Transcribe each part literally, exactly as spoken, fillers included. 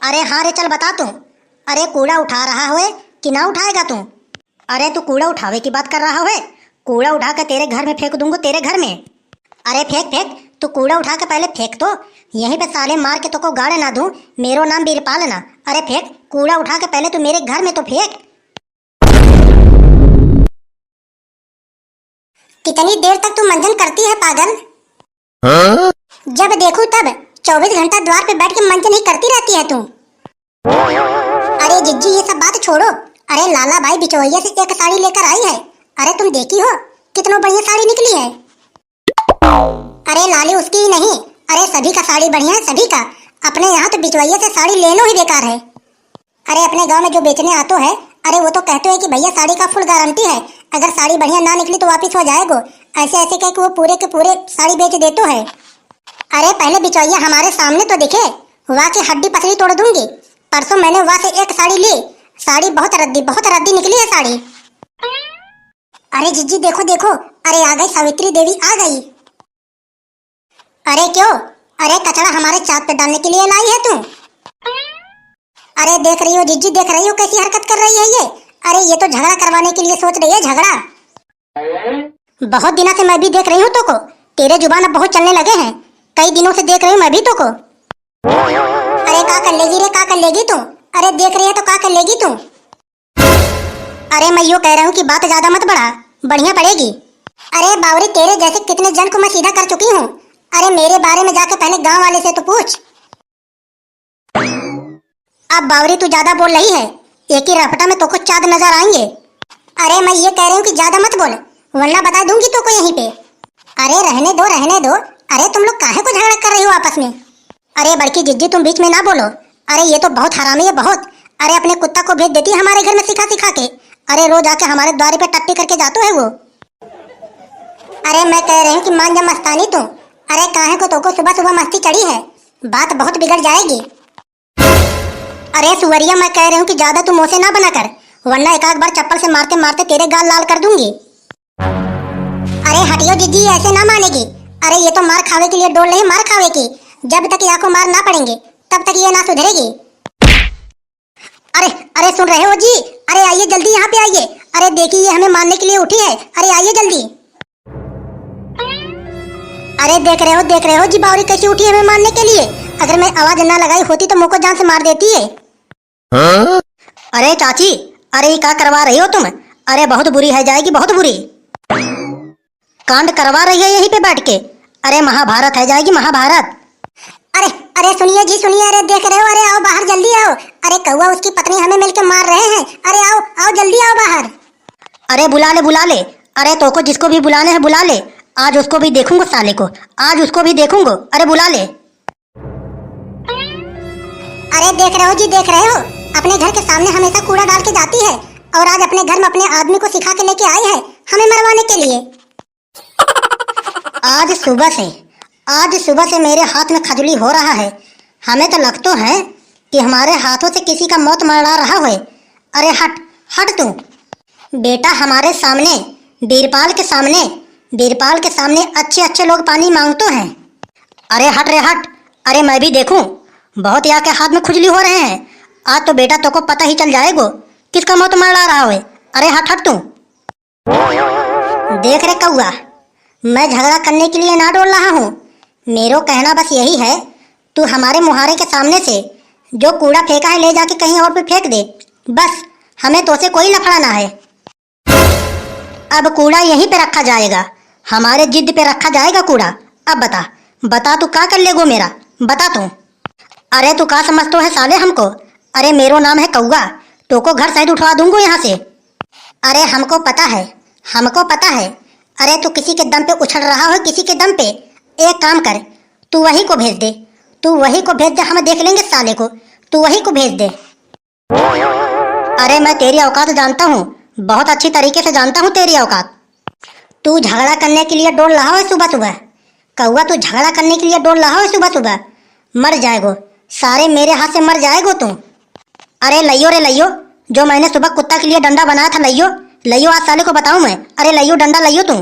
अरे हाँ रे, चल बता तू। अरे कूड़ा उठा रहा होए कि ना उठाएगा तू? अरे तू कूड़ा उठावे की बात कर रहा होए? कूड़ा उठा के तेरे घर में फेंक दूंगा, तेरे घर में। अरे फेंक फेंक, तू कूड़ा उठा के पहले फेंक तो, यहीं पे साले मार के तोको गाड़ ना दूं। मेरो नाम बीरपाल ना। अरे फेंक, कूड़ा उठा के पहले तू मेरे घर में तो फेंक। कितनी देर तक तू मंजन करती है पागल? हाँ? जब देखूं तब चौबीस घंटा द्वार पे बैठ के मंजन ही करती रहती है तू। अरे जिज्जी, ये सब बात छोड़ो। अरे लाला बाई बिचौलिया से एक साड़ी लेकर आई है। अरे तुम देखी हो, कितनो बढ़िया साड़ी निकली है। अरे लाली उसकी ही नहीं, अरे सभी का साड़ी बढ़िया है, सभी का। अपने यहाँ तो बिचौलिया से साड़ी लेनो ही बेकार है। अरे अपने गांव में जो बेचने आतो है, अरे वो तो कहते हैं कि भैया साड़ी का फुल गारंटी है, अगर साड़ी बढ़िया ना निकली तो वापिस हो जाएगो। ऐसे ऐसे कह के वो पूरे के पूरे साड़ी बेच देतो है। अरे पहले बिचौलिया हमारे सामने तो दिखे, वाह की हड्डी पसली तोड़ दूंगी। परसों मैंने वाह से एक साड़ी ली, साड़ी बहुत रद्दी, बहुत रद्दी निकली है साड़ी। अरे जिज्जी देखो देखो, अरे आ गई सावित्री देवी, आ गई। अरे क्यों? अरे कचड़ा हमारे चाँद पे डालने के लिए लाई है तू? अरे देख रही हो जिज्जी, देख रही हो कैसी हरकत कर रही है ये? अरे ये तो झगड़ा करवाने के लिए सोच रही है, झगड़ा। बहुत दिना से मैं भी देख रही हूँ तोको, तेरे जुबान अब बहुत चलने लगे हैं। कई दिनों से देख रही हूँ मैं भी तोको। अरे का कर लेगी रे, का कर लेगी तू? अरे देख रही है तो का कर लेगी तू? अरे मैं यो कह रही हूँ कि बात ज्यादा मत बढ़ा, बढ़िया पड़ेगी। अरे बावरी, तेरे जैसे कितने जन को मैं सीधा कर चुकी हूँ। अरे मेरे बारे में जाके पहले गांव वाले से तो पूछ। अब बावरी तू ज्यादा बोल रही है, एक ही रपटा में तोको चाँद नजर आएंगे। अरे मैं ये कह रही हूँ कि ज्यादा मत बोल, वरना बता दूंगी तोको यहीं पे। अरे रहने दो, रहने दो। अरे तुम लोग काहे को झगड़ा कर रही हो आपस में? अरे बड़की जिज्जी, तुम बीच में ना बोलो। अरे ये तो बहुत हरामी है, बहुत। अरे अपने कुत्ता को भेज देती हमारे घर में सिखा सिखा के। अरे रोज आके हमारे द्वारे पे टट्टी करके जातो है वो। अरे मैं कह रही हूँ कि मान जा मस्तानी तू। अरे काहे को तोको सुबह सुबह मस्ती चढ़ी है, बात बहुत बिगड़ जाएगी। अरे सुअरिया, मैं कह रही हूँ कि ज्यादा तू मोसे ना बना कर, वरना एक आध बार चप्पल से मारते मारते तेरे गाल लाल कर दूंगी। अरे हटियो जिज्जी, ऐसे ना मानेगी। अरे ये तो मार खावे के लिए डोल रही, मार खावे की। जब तक या को मार ना पड़ेंगे, तब तक ये ना सुधरेगी। अरे, अरे सुन रहे हो जी? अरे आइए जल्दी, यहाँ पे आइए। अरे देखिए, ये हमें मारने के लिए उठी है। अरे आइए जल्दी। अरे देख रहे हो, देख रहे हो जी, बावरी कैसी उठी है हमें मारने के लिए। अगर मैं आवाज ना लगाई होती तो मुझको जान से मार देती है। हाँ? अरे चाची, अरे ये का करवा रही हो तुम? अरे बहुत बुरी है जाएगी, बहुत बुरी। कांड करवा रही है यहीं पे बैठ के। अरे महाभारत है जाएगी, महाभारत। अरे, अरे सुनिए जी, सुनिए, अरे देख रहे हो, अरे आओ बाहर, जल्दी आओ। अरे कौआ उसकी पत्नी हमें मिलके मार रहे हैं। अरे आओ, आओ जल्दी आओ बाहर। अरे बुला ले, बुला ले। अरे तोको जिसको भी बुलाने है बुला ले। आज उसको भी देखूंगो साले को, आज उसको भी देखूंगो। अरे बुला ले। अरे देख रहे हो जी, देख रहे हो, अपने घर के सामने हमेशा कूड़ा डाल के जाती है और आज अपने घर में अपने आदमी को सिखा के लेके आई है हमें मरवाने के लिए। आज सुबह से, आज सुबह से मेरे हाथ में खजुली हो रहा है। हमें तो लगतो है कि हमारे हाथों से किसी का मौत मरड़ा रहा होए। अरे हट, हट तू। बेटा, हमारे सामने, बीरपाल के सामने, बीरपाल के सामने अच्छे अच्छे लोग पानी मांगतो हैं। अरे हट रे हट, अरे मैं भी देखूं, बहुत यहाँ के हाथ में खुजली हो रहे हैं। आज तो बेटा तोको पता ही चल जाएगो, किसका मौत मरड़ा रहा होए। अरे हट हट तू। देख रे कौआ, मैं झगड़ा करने के लिए ना डोल रहा हूँ। मेरो कहना बस यही है, तू हमारे मुहारे के सामने से जो कूड़ा फेंका है, ले जाके कहीं और पे फेंक दे। बस, हमें तोसे कोई लफड़ा ना है। अब कूड़ा यहीं पे रखा जाएगा, हमारे जिद पे रखा जाएगा कूड़ा। अब बता, बता तू का कर लेगो मेरा, बता तू। अरे तू का समझतो है साले हमको? अरे मेरो नाम है कौआ, तोको घर सहित उठवा दूंगो यहाँ से। अरे हमको पता है, हमको पता है। अरे तू किसी के दम पे उछल रहा हो, किसी के दम पे। एक काम कर, तू वही को भेज दे, तू वही को भेज दे, हम देख लेंगे साले को, तू वही को भेज दे। अरे मैं तेरी औकात जानता हूँ, बहुत अच्छी तरीके से जानता हूँ तेरी औकात। तू झगड़ा करने के लिए डोल रहा हो सुबह सुबह, कौआ तू झगड़ा करने के लिए डोल रहा हो सुबह सुबह, मर जाएगो, सारे मेरे हाथ से मर जाएगो तू। अरे लइयो रे लइयो, जो मैंने सुबह कुत्ता के लिए डंडा बनाया था लइयो, लइयो आज साले को बताऊं मैं। अरे लइयो डंडा लइयो तू।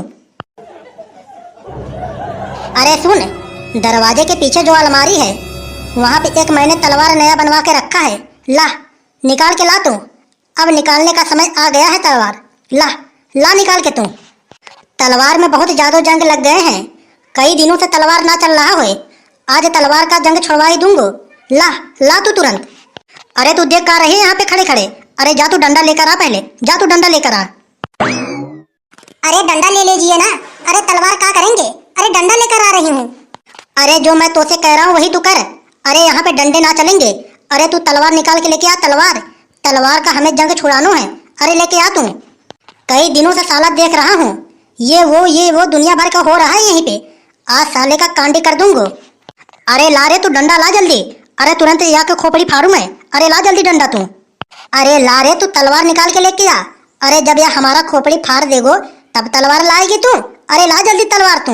अरे सुन, दरवाजे के पीछे जो अलमारी है, वहाँ पे एक मैंने तलवार नया बनवा के रखा है, ला, निकाल के ला तू। अब निकालने का समय आ गया है तलवार, ला, ला निकाल के तू। तलवार में बहुत ज्यादा जंग लग गए हैं, कई दिनों से तलवार ना चल रहा होए, आज तलवार का जंग छुड़वा ही दूंगो, ला, ला तू तुरंत। अरे तू देख का रही है यहाँ पे खड़े खड़े, अरे जा तू डंडा लेकर आ पहले, जा तू डंडा लेकर आ। अरे डंडा ले लीजिए ना। अरे तलवार का करेंगे? अरे डंडा लेकर आ रही हूँ। अरे जो मैं तोसे कह रहा हूँ वही तू कर। अरे यहाँ पे डंडे ना चलेंगे। अरे तू तलवार निकाल के लेके आ, तलवार। तलवार का हमें जंग छुड़ानो है। अरे लेके आ तू। कई दिनों से साला देख रहा हूँ, ये वो, ये वो दुनिया भर का हो रहा है यहीं पे। आज साले का कांडी कर दूंगो। अरे ला रे तू डंडा ला जल्दी। अरे तुरंत या के खोपड़ी फाड़ू मैं। अरे ला जल्दी डंडा तू। अरे ला रे तू तलवार निकाल के लेके आ। अरे जब या हमारा खोपड़ी फाड़ देगो तब तलवार लाएगी तू। अरे ला जल्दी तलवार तू।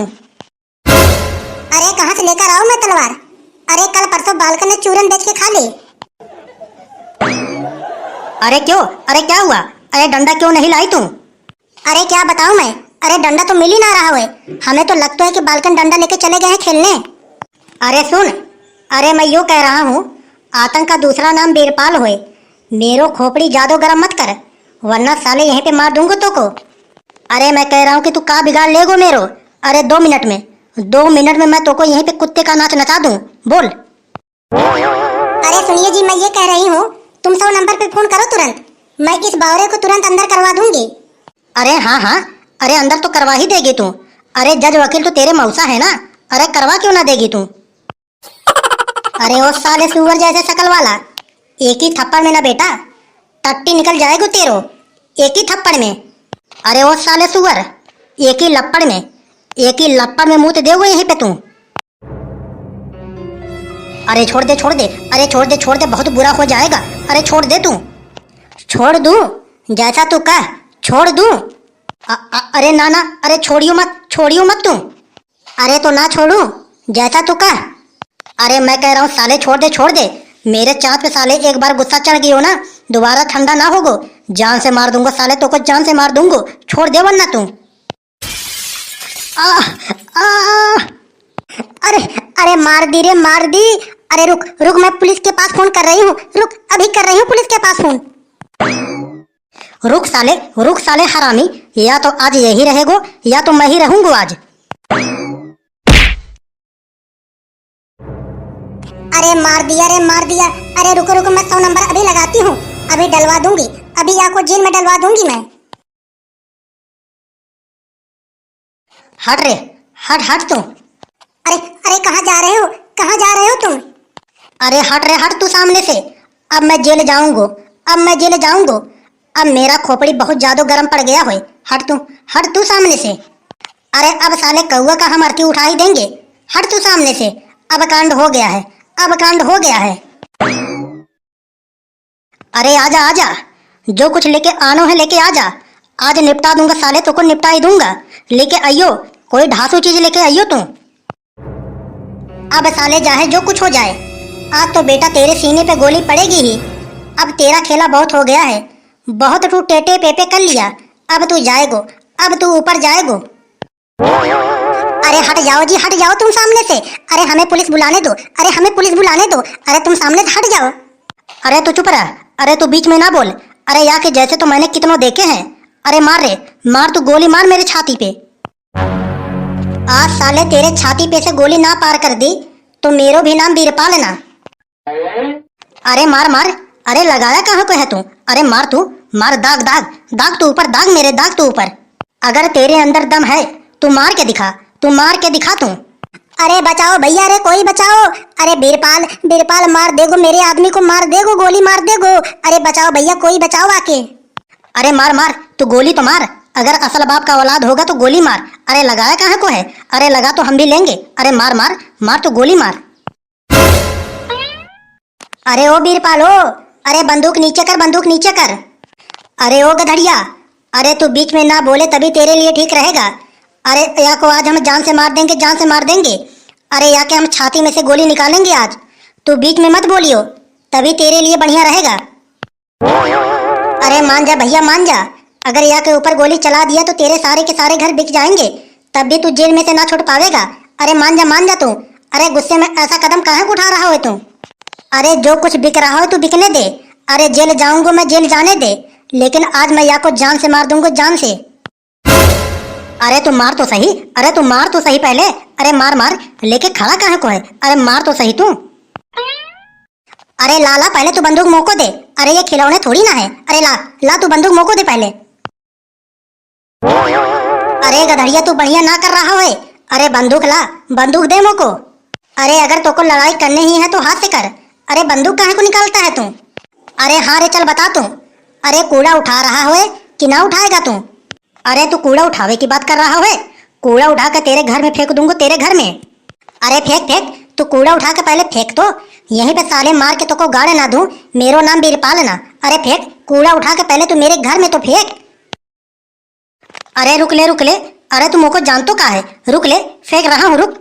अरे कहाँ से लेकर आऊँ मैं तलवार? अरे कल परसों बालकन ने चूरन बेच के खा ली। अरे क्यों? अरे क्या हुआ? अरे डंडा क्यों नहीं लाई तू? अरे क्या बताऊं मैं, अरे डंडा तो मिल ही ना रहा होए। हमें तो लगता है कि बालकन डंडा लेके चले गए हैं खेलने। अरे सुन, अरे मैं यो कह रहा हूँ, आतंक का दूसरा नाम बीरपाल होए। मेरो खोपड़ी ज्यादा गरम मत कर, वरना साले यहीं पे मार दूंगा तोको। अरे मैं कह रहा हूँ कि तू का बिगाड़ लेगो मेरो। अरे दो मिनट में, दो मिनट में मैं तोको यहीं पे कुत्ते का नाच नचा दूँ। बोल। अरे सुनिए जी, मैं ये कह रही हूँ, तुम सौ नंबर पे फोन करो तुरंत, मैं इस बावरे को तुरंत अंदर करवा दूंगी। अरे हाँ हाँ, अरे अंदर तो करवा ही देगी तू। अरे जज वकील तो तेरे मौसा है ना, अरे करवा क्यों ना देगी तू? अरे ओ साले सुअर जैसे शकल वाला, एक ही थप्पड़ में ना बेटा, टट्टी निकल जाएगो तेरो, एक ही थप्पड़ में। अरे ओ साले सुअर, एक ही लप्पड़ में, एक ही लप्पड़ में मूत देगो यहीं पे तू। अरे छोड़ दे, छोड़ दे, अरे छोड़ दे, छोड़ दे, बहुत बुरा हो जाएगा। अरे छोड़ दे तू। छोड़ दूं? जैसा तू कह, छोड़ दूं? अ-, अ-, अरे ना ना, अरे छोड़ियो मत, छोड़ियो मत तू। अरे तो ना छोड़ूं, जैसा तू कह। अरे मैं कह रहा हूँ साले, छोड़ दे, छोड़ दे। मेरे चाँद पे साले एक बार गुस्सा चढ़ गयो ना, दोबारा ठंडा ना होगो। जान से मार दूंगा साले, तोको जान से मार दूंगा। छोड़ दे वरना तू। आ, आ, अरे, अरे मार दी रे, मार दी। अरे रुक, रुक, मैं पुलिस के पास फोन कर रही हूँ, रुक, अभी कर रही हूँ पुलिस के पास फोन। रुक साले, रुक साले हरामी, या तो आज यही रहेगो या तो मैं ही रहूंगो आज। अरे मार दिया रे, मार दिया। अरे रुको, रुको, मैं सौ नंबर अभी लगाती हूँ, अभी डलवा दूंगी, अभी या को जेल में डलवा दूंगी मैं। हट रे, हट, हट तू। अरे, अरे कहाँ जा रहे हो, कहाँ जा रहे हो तुम? अरे हट रे, हट तू सामने से। अब मैं जेल जाऊंगो, अब मैं जेल जाऊंगो। अब मेरा खोपड़ी बहुत ज्यादा गर्म पड़ गया होए। हट तू, हट तू सामने से। अरे अब साले कौआ का हम अर्थी उठा ही देंगे। हट तू सामने से। अब कांड हो गया है, अब कांड हो गया है। अरे आजा, आजा, जो कुछ लेके आनो है लेके आजा। आज निपटा दूंगा साले, तोको निपटा ही दूंगा। लेके आइयो, कोई ढासू चीज लेके आइयो तू। अब साले चाहे जो कुछ हो जाए, आज तो बेटा तेरे सीने पे गोली पड़ेगी ही। अब तेरा खेला बहुत हो गया है, बहुत तू टेटे पेपे कर लिया। अब तू जाएगो, अब तू ऊपर जाएगो। अरे हट जाओ जी, हट जाओ तुम सामने से। अरे हमें पुलिस बुलाने दो, अरे हमें पुलिस बुलाने दो। अरे तुम सामने से हट जाओ। अरे तू चुप रह, अरे तू बीच में ना बोल। अरे या के जैसे तो मैंने कितनों देखे हैं। अरे मार रे, मार तू गोली मार मेरे छाती पे। आज साले तेरे छाती पे से गोली ना पार कर दी तो मेरो भी नाम बीरपाल ना। अरे मार मार, अरे लगाया कहाँ को है तू? अरे मार तू, मार दाग दाग, दाग तू ऊपर, दाग मेरे, दाग तू ऊपर। अगर तेरे अंदर दम है, तू मार के दिखा, तू मार के दिखा तू। अरे बचाओ भैया, अरे कोई बचाओ। अरे बीरपाल, बीरपाल मार देगो, मेरे आदमी को मार देगो, गोली मार देगो। अरे बचाओ भैया, कोई बचाओ आके। अरे मार मार, तू गोली तो मार, अगर असल बाप का औलाद होगा तो गोली मार। अरे लगाया कहाँ को है? अरे लगा तो हम भी लेंगे। अरे मार मार, मार तू गोली मार। अरे ओ बीरपाल ओ, अरे बंदूक नीचे कर, बंदूक नीचे कर। अरे ओ गधड़िया, अरे तू बीच में ना बोले तभी तेरे लिए ठीक रहेगा। अरे या को आज हम जान से मार देंगे, जान से मार देंगे। अरे या के हम छाती में से गोली निकालेंगे आज। तू बीच में मत बोलियो, तभी तेरे लिए बढ़िया रहेगा। अरे मान जा भैया, मान जा। अगर या के ऊपर गोली चला दिया तो तेरे सारे के सारे घर बिक जाएंगे, तब भी तू जेल में से ना छूट पावेगा। अरे मान जा, मान जा तू। अरे गुस्से में ऐसा कदम काहे को उठा रहा हो तू? अरे जो कुछ बिक रहा हो तू बिकने दे। अरे जेल जाऊंगा मैं, जेल जाने दे, लेकिन आज मैं या को जान से मार दूंगा, जान से। अरे तू मार तो सही, अरे तू मार तो सही पहले। अरे मार मार, लेके खड़ा काहे को है? अरे मार तो सही तू। अरे ला ला, पहले तू बंदूक मोको दे। अरे ये खिलौने थोड़ी ना है। अरे ला ला, तू बंदूक मोको दे पहले। अरे गधड़िया, तू बढ़िया ना कर रहा है। अरे बंदूक ला, बंदूक दे मोको। अरे अगर तोको लड़ाई करनी ही है तो हाथ से कर। अरे बंदूक काहे को निकालता है तू? अरे हाँ रे, चल बता तू। अरे कूड़ा उठा रहा होए कि ना उठाएगा तू? अरे तू कूड़ा उठावे की बात कर रहा होए? कूड़ा उठा के तेरे घर में फेंक दूंगा, तेरे घर में। अरे फेंक फेंक, तू कूड़ा उठा के पहले फेंक तो। यहीं पे साले मार के तोको गाड़े ना दूं। मेरो नाम बीरपाल ना। अरे फेंक, कूड़ा उठा के पहले तू मेरे घर में तो फेंक। अरे रुक ले, रुक ले। अरे तू मोको जानतो का है? रुक ले, फेंक रहा हूँ, रुक।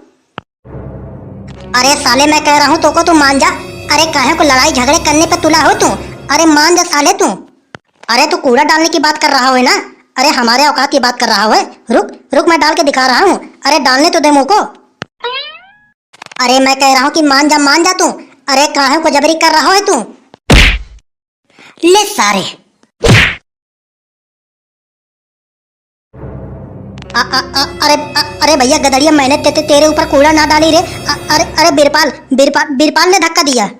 अरे साले, मैं कह रहा हूँ तोको, तू मान जा। अरे काहे को लड़ाई झगड़े करने पे तुला हो तू? अरे मान जा साले तू। अरे तू कूड़ा डालने की बात कर रहा हो ना? अरे हमारे औकात की बात कर रहा हो। रुक रुक, मैं डाल के दिखा रहा हूँ। अरे डालने तो दे मोको। अरे मैं कह रहा हूँ कि मान जा, मान जा तू। अरे काहे को जबरी कर रहा है तू? ले सारे। अ-, अ-, अ-, अरे, अ-, अरे भैया गदड़िया, मैंने ते-, ते-, तेरे ऊपर कूड़ा ना डाली रे। अ-, अरे, अरे बीरपाल, बीरपाल, बीरपाल ने धक्का दिया।